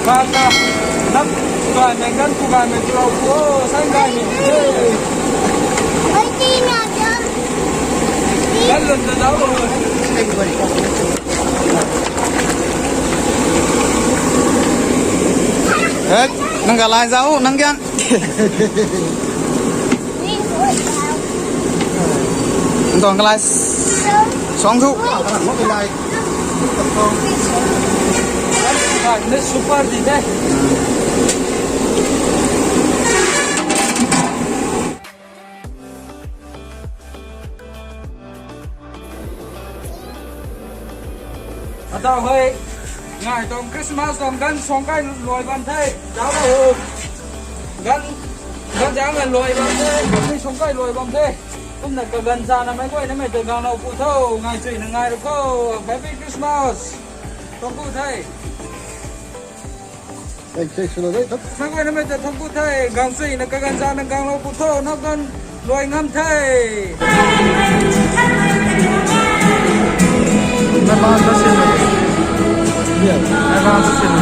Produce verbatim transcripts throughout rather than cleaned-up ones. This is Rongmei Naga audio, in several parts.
Pata, nap, kugaymei gan, kugaymei tu rau pu o, sai gaymei tu the. Gan lun ta dau o. Eh, nang galai zau, nang gan. Nang tuang galai. Song thu. Super di de. Atau hei, ngai tuang Christmas tuang gan suang kai luai bam the, zauc la hu. Gan, gan zauc ngai luai bam the, gan ni suang kai luai bam the. Kumna kaganv zana mei guay namei ta ganglou pu tho, ngai chuina ngai ru kho. Happy Christmas. Tuang ku the. Hey, check, silo, hey, thap. Nang guay namei ta thangc ku the, gang sui na kaganv zana ganglou pu tho, nang ganv luai ngam the. Nai bang ta sin. Yeah. Nai bang ta sin.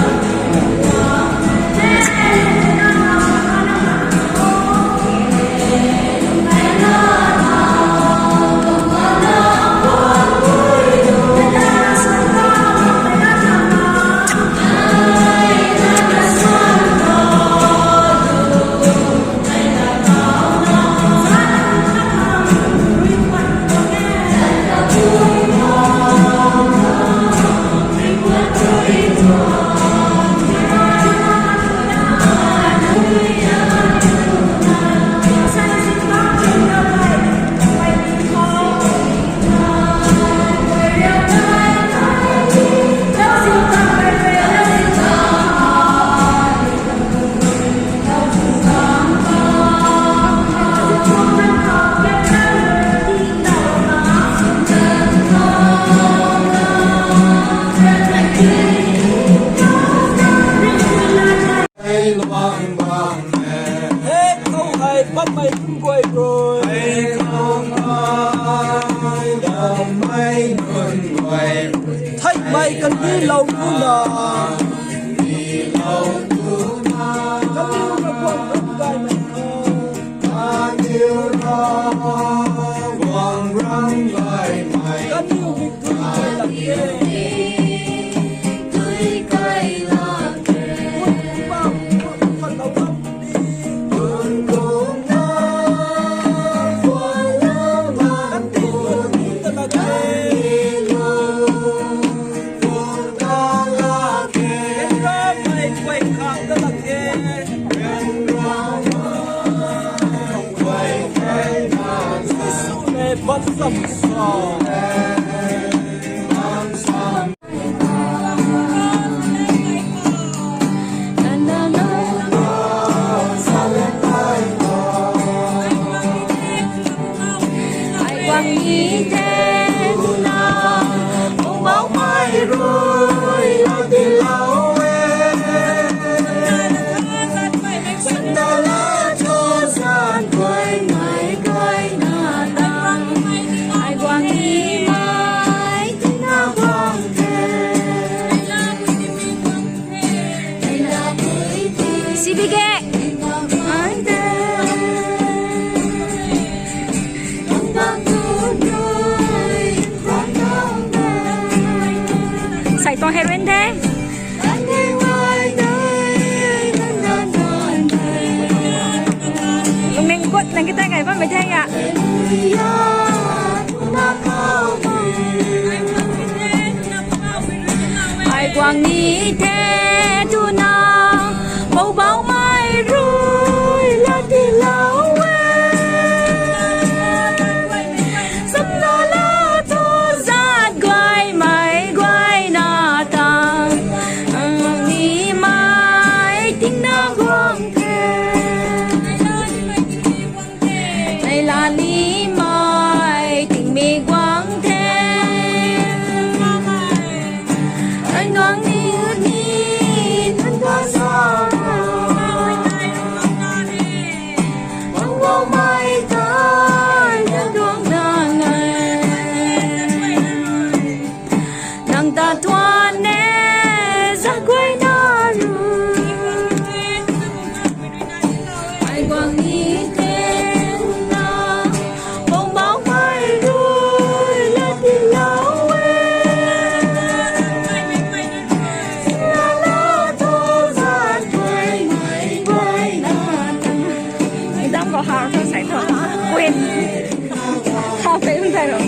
Hei khou hei bammei nunc guay rui. Hei khou hei bammei nunc guay rui. Theihmei kandih lou nuna. Kandih lou nuna. Kaniw Ravguangc ram gaymei. Kaniw mik tui kai lak e. Tui kai lak e. Bun kumna, bun kumna lou lam ni. Bun kumna, bun kumna. Kandih lou nunc ta lak e. Kandih lou nunc ta lak e. Kandih lou. Kandih lou mei guay khang ta lak e. Sai tuang heroine the. Lungning gut nang kita ngai bammei the ya. Ai guang ni the tuna, Poubauhmei Pen. How pen tei ro.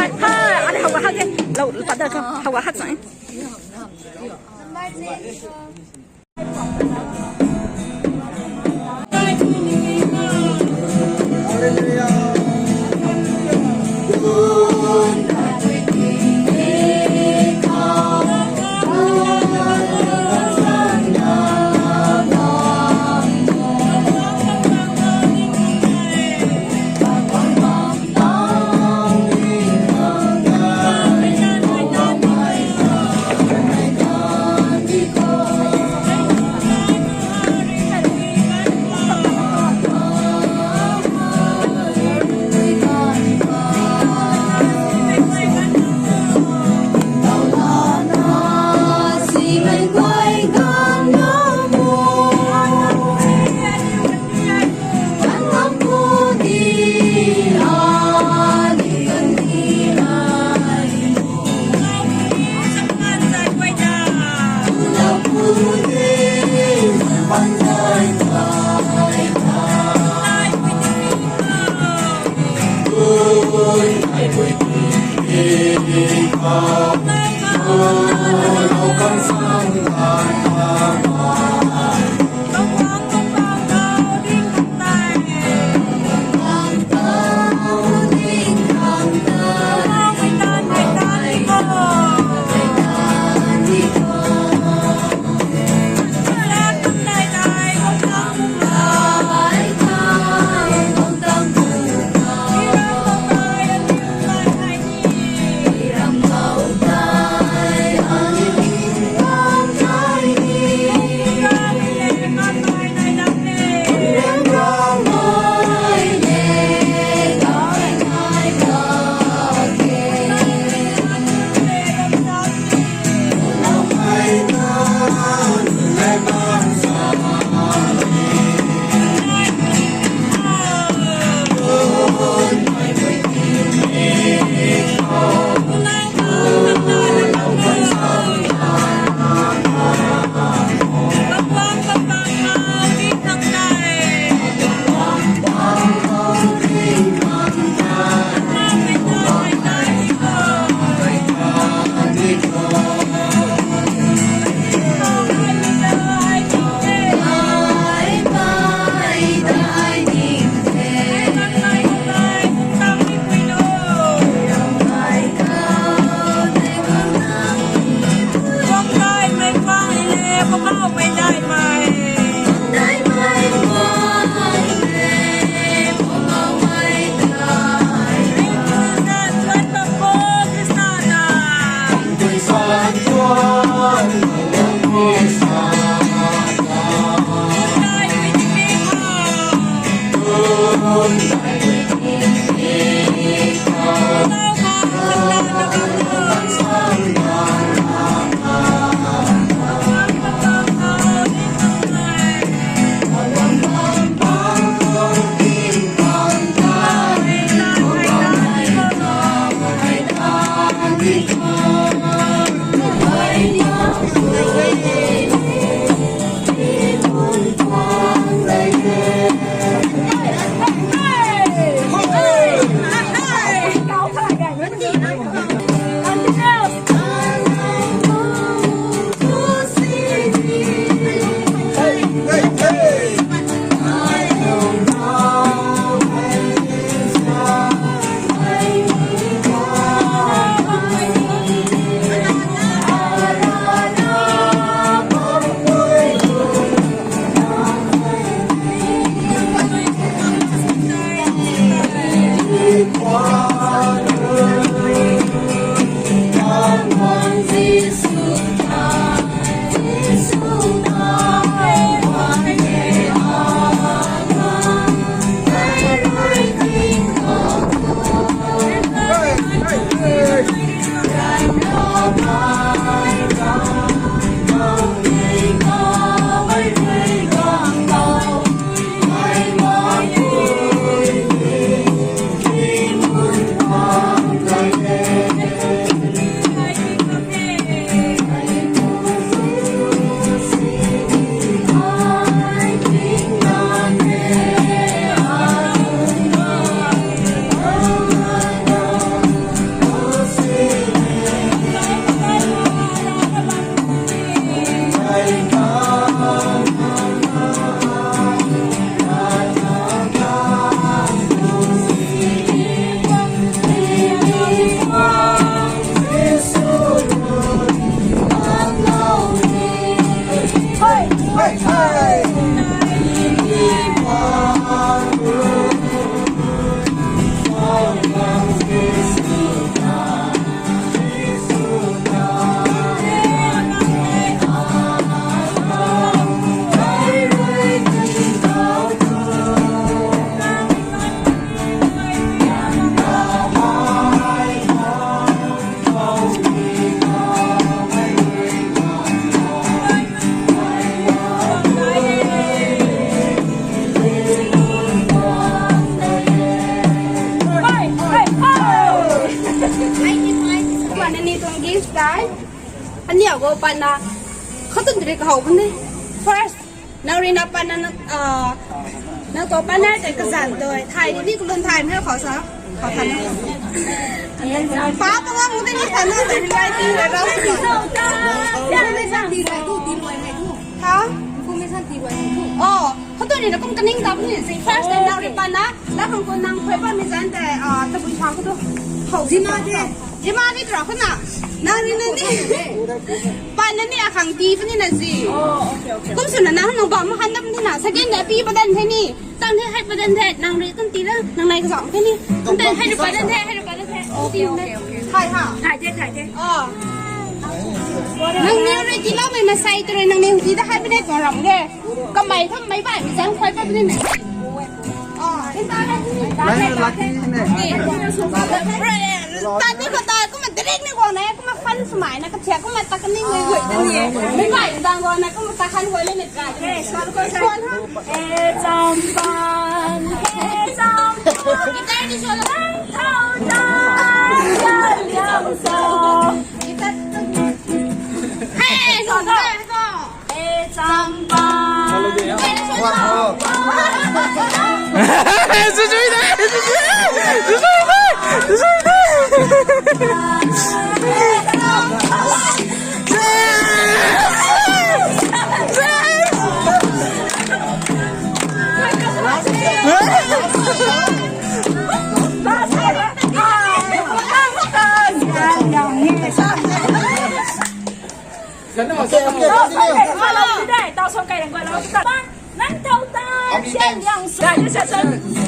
Ai, ha, ai, how ha ke. Lau, pa da ka, how ha sa. Go pana, khou tun ri kahou bun ni. First, nang rui na pana na, ah, nang tu pana te kazan tu. Thai ni ni kulun thai mei khou sa. Khou thai na. Pa pa ngam mung ni thai na, thai ni lai ti lai rau. Ha? Oh, khou tun ri na kum kaning dam ni si. First, nang rui pana, la khang ko nang khui pa mi zan te, ah, tabui pa khou tu. Hou. Zima de. Zima ni tra khou na. Nang rui na ni. Pan na ni akhang ti puni na si. Oh, okay, okay. Kum suna nang nang bam han dam ni na. Second na pi padan the ni. Tang the hai padan the. Nang rui kan ti la. Nang nai kazam the ni. Kan te hai rui padan the, hai rui padan the. Okay, okay, okay. Hai ha. Thai the, thai the. Oh. Nang ni rui ti la mei masai tu rui nang ni ti da hai padan ko ram ge. Kamei tham mei bai mi zang khui pa puni na. Oh, in ta na. Nang lucky ne. Tani ko ta kumna direct ni guang na, kumna fan swmei na, kathiak kumna ta kaning gui gui ta ni. Mei bai dang guang na, kumna ta han guay le ni try. Swan ko swan ha. E champan, e champan. Guitar ni swan la. Thau ta, yam yam so. Guitar. Hey, swan ko.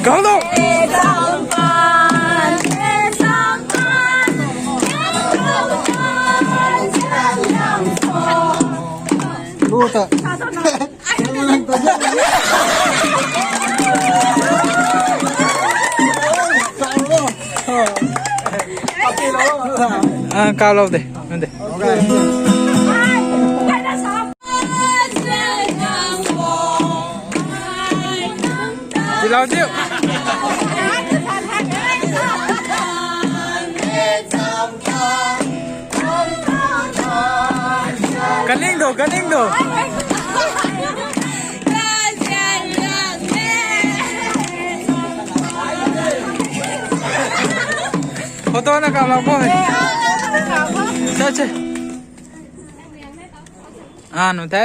Gang dou. Lu ta. Ah, kau lou de, nang de. Ti lou diu. Kaning dou, kaning dou. Photo na kap lou bo. Cha cha. Ah, nu the.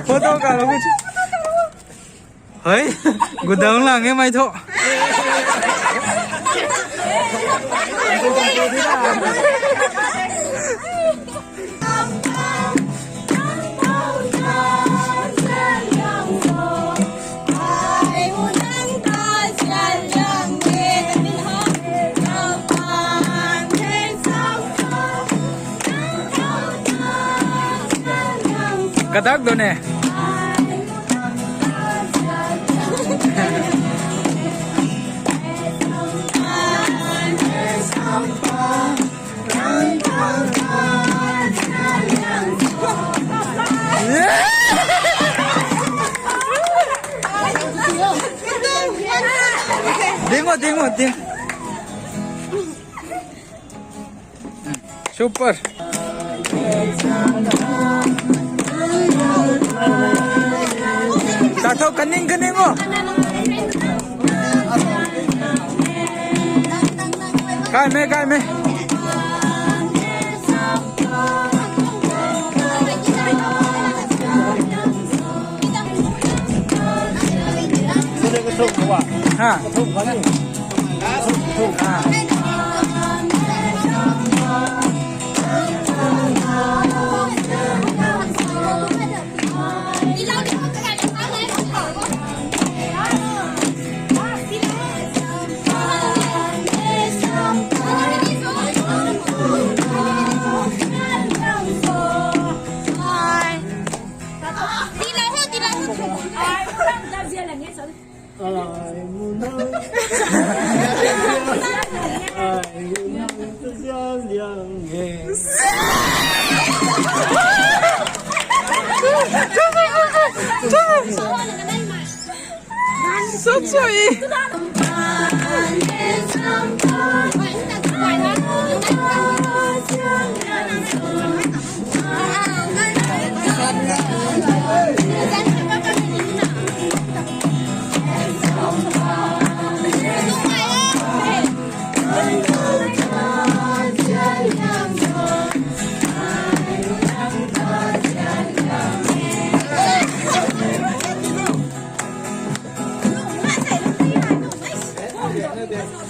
Photo ka lo. Hei, godown lang e mei thu. Kadak do ne. Dingo, dingo, ding. Super. Tathau kaning kaning o. Kai me, kai me. Ha.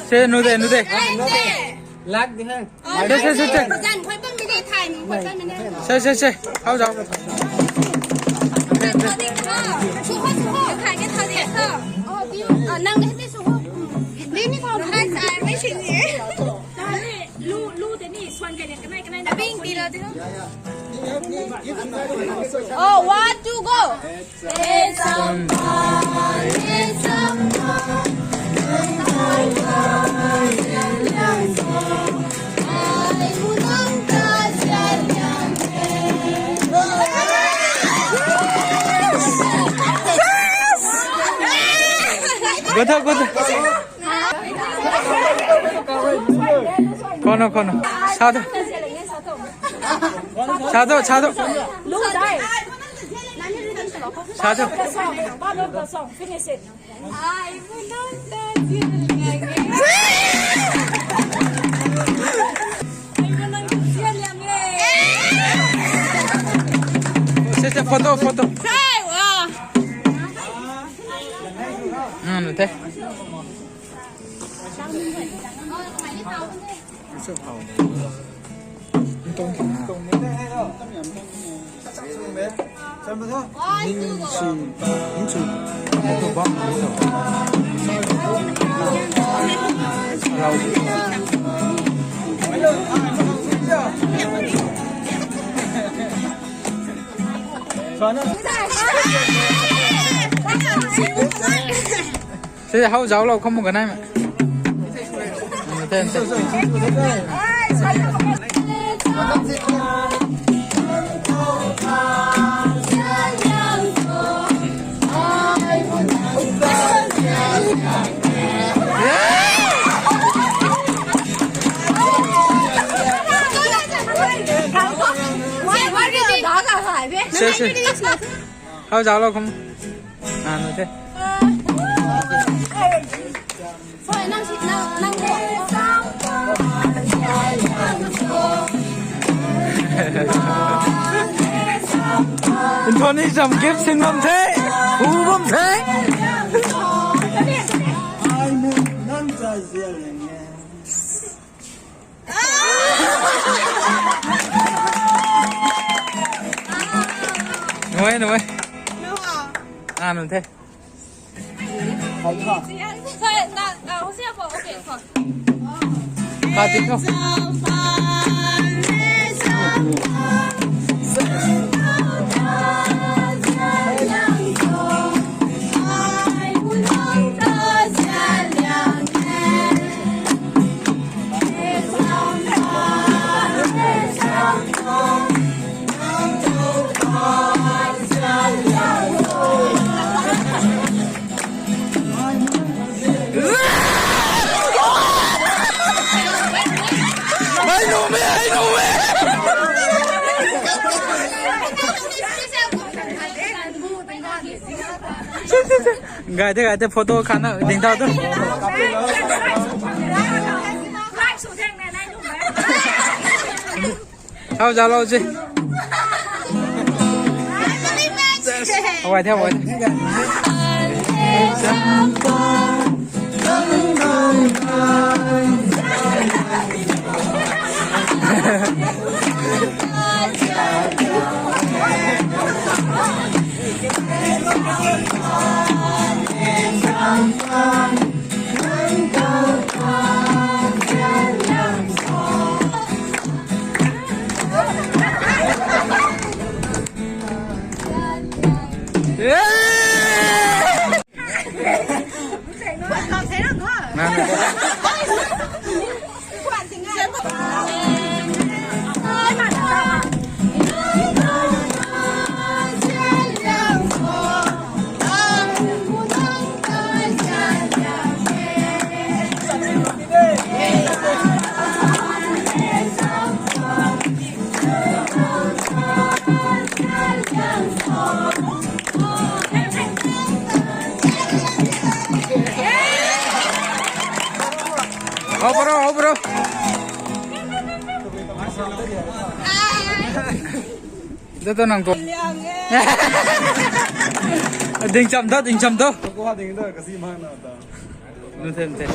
Se, nu de, nu de. Lak di hai. Se, se, se, se. Zan khoi bam mi de thai, khoi bam mi de. Se, se, se. Hau zau. Suho, suho. Thai ke thau de, thau. Oh, di. Ah, nang de, suho. Di ni thau. Hai, sai, mai sing ni. Lu, lu de ni, swan kai de, kanai, kanai. Abing, di lo, di lo. Oh, one, two, go. Good, good. Kono, kono. Sado. Sado, sado. Sado. Finish it. Sister, photo, photo. Hey, wow. Hmm, okay. Se hau zauclou kham mu kanei ma. Se, se. Hau zauclou kham. Ah, nu the. Nthoni zam gift sin bam the. Hu bam the. Nuai, nuai. Ah, nu the. Gai the, gai the, photo khana ding tau tu. Hau zauclou se. Awai the, awai the. Hou bro, hou bro. Datu nang tu. Ding cham da, ding cham da. Nunc the, nunc the.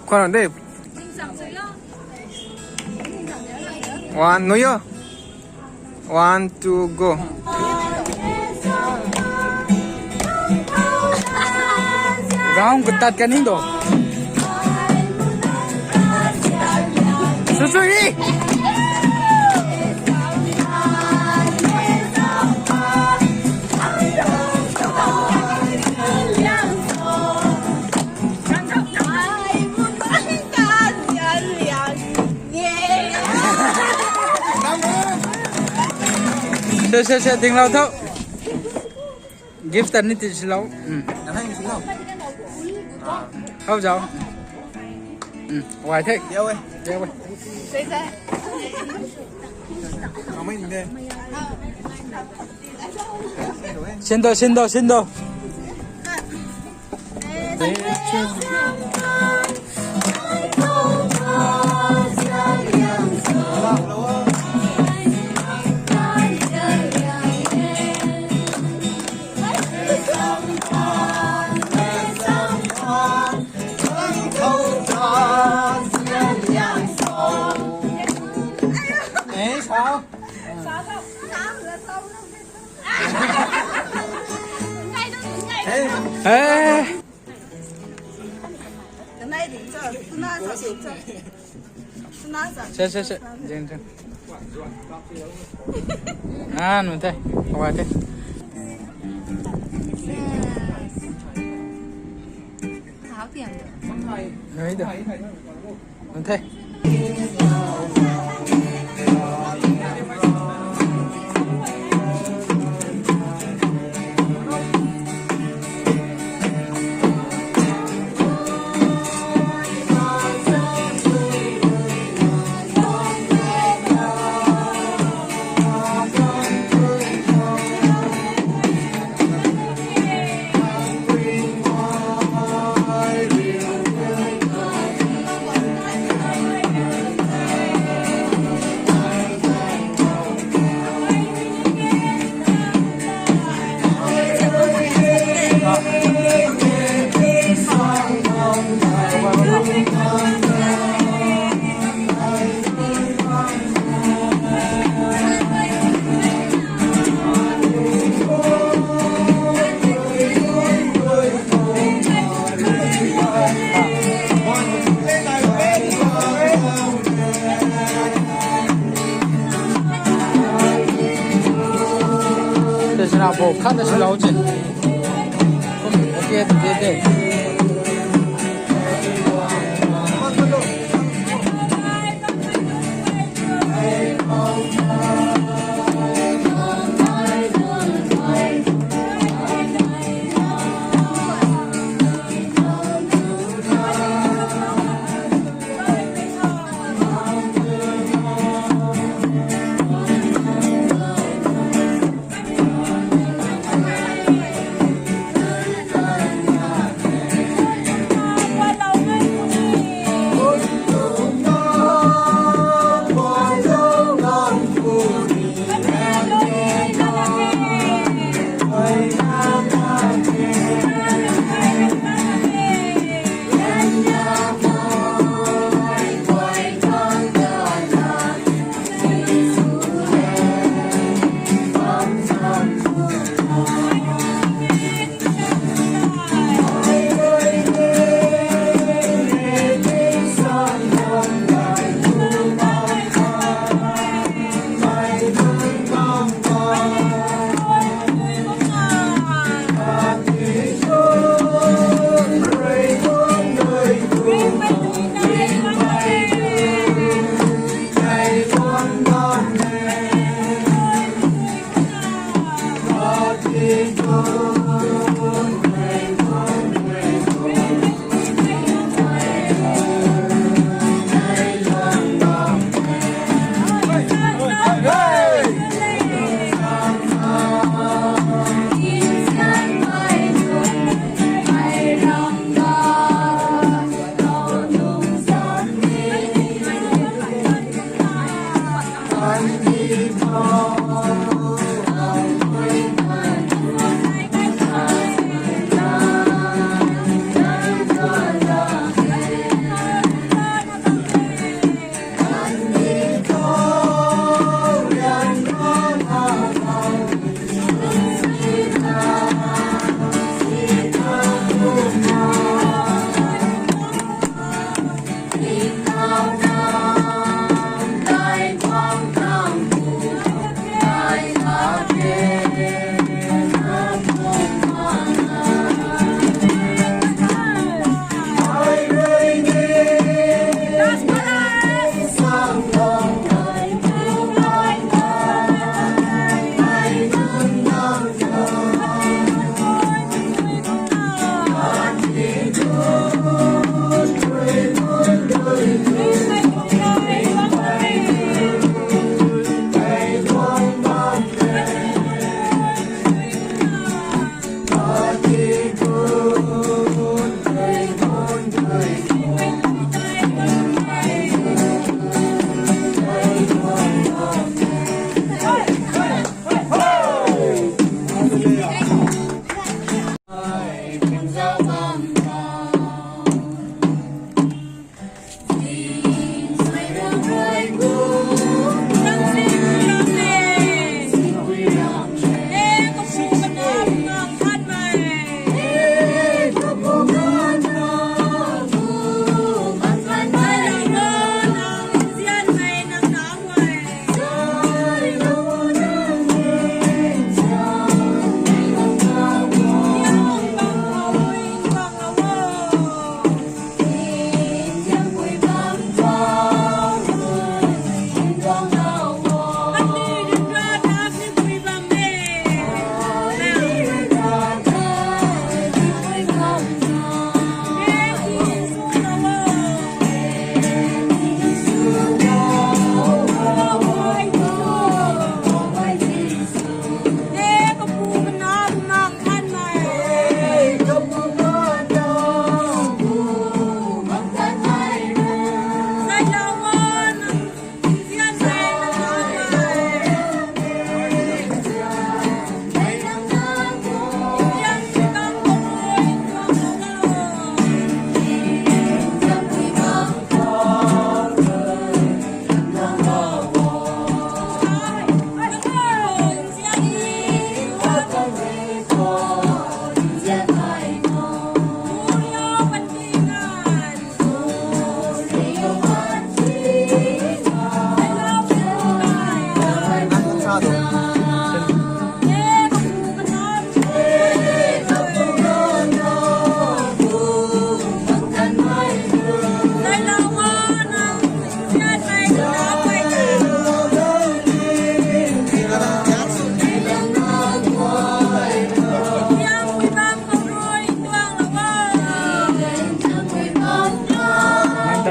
Kwan de. One, no yo. One, two, go. Round ko tat ka ning do. Susui. Se, se, se, dinglou tho. Gift ni ti silou. Hmm. Hou zau. Hmm. Wai the. Yau e. Yau e. Sindo, sindo, sindo. Eh, sao? Eh. Sa, sa, sa. Jeng, jeng. Ah, nunc the. Kawai the. Nunc the. Tei sina bo khat na silou chin. Kum okay tu de de.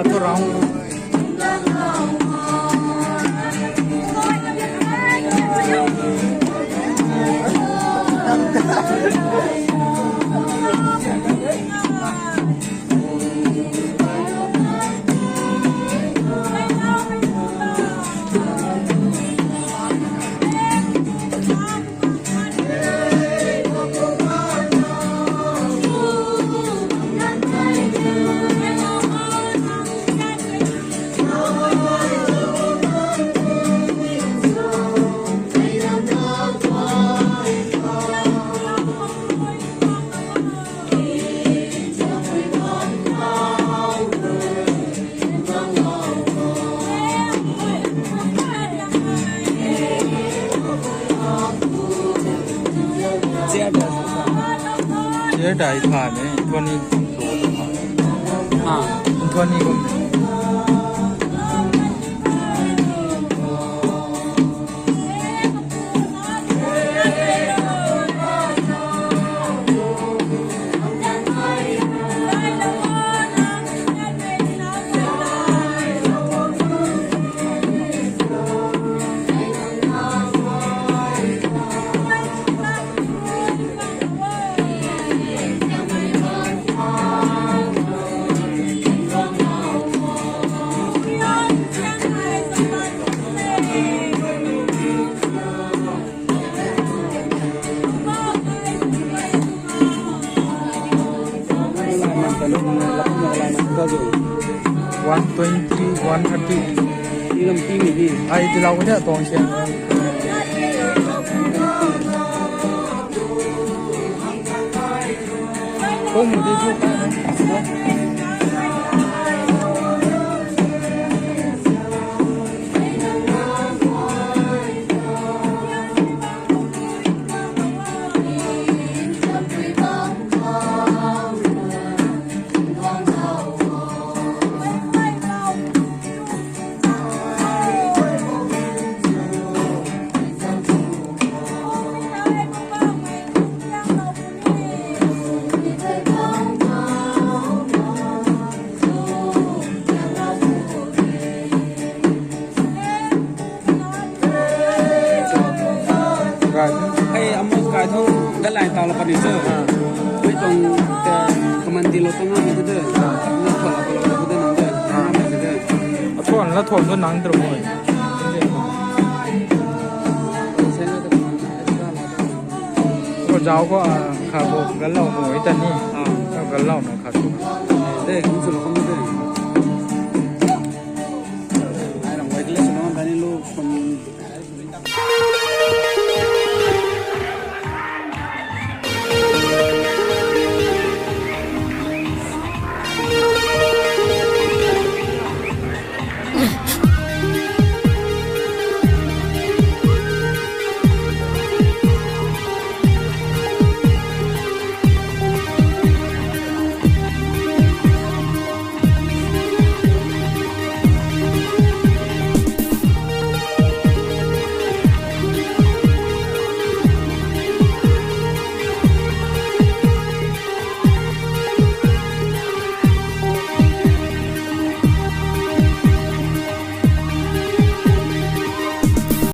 Tua rang. Chair dai tha ne, twenty. Ha, twenty kum. One twenty, one thirty. Ai, tilau ko ni tuang sian. Kung mu di tu. Hei, amu kai thu, galai tau la pani chu. Hei tuang, te, kaman di lo tang na tu de. Na thua la lo tu de nang de. Na ma de. Athuan la thuan tu nang tru mo. Ko zau ko, a, kha ko gal lau mo ita ni. Ah. Ko gal lau na kha tu. De, kum chu lo kum de.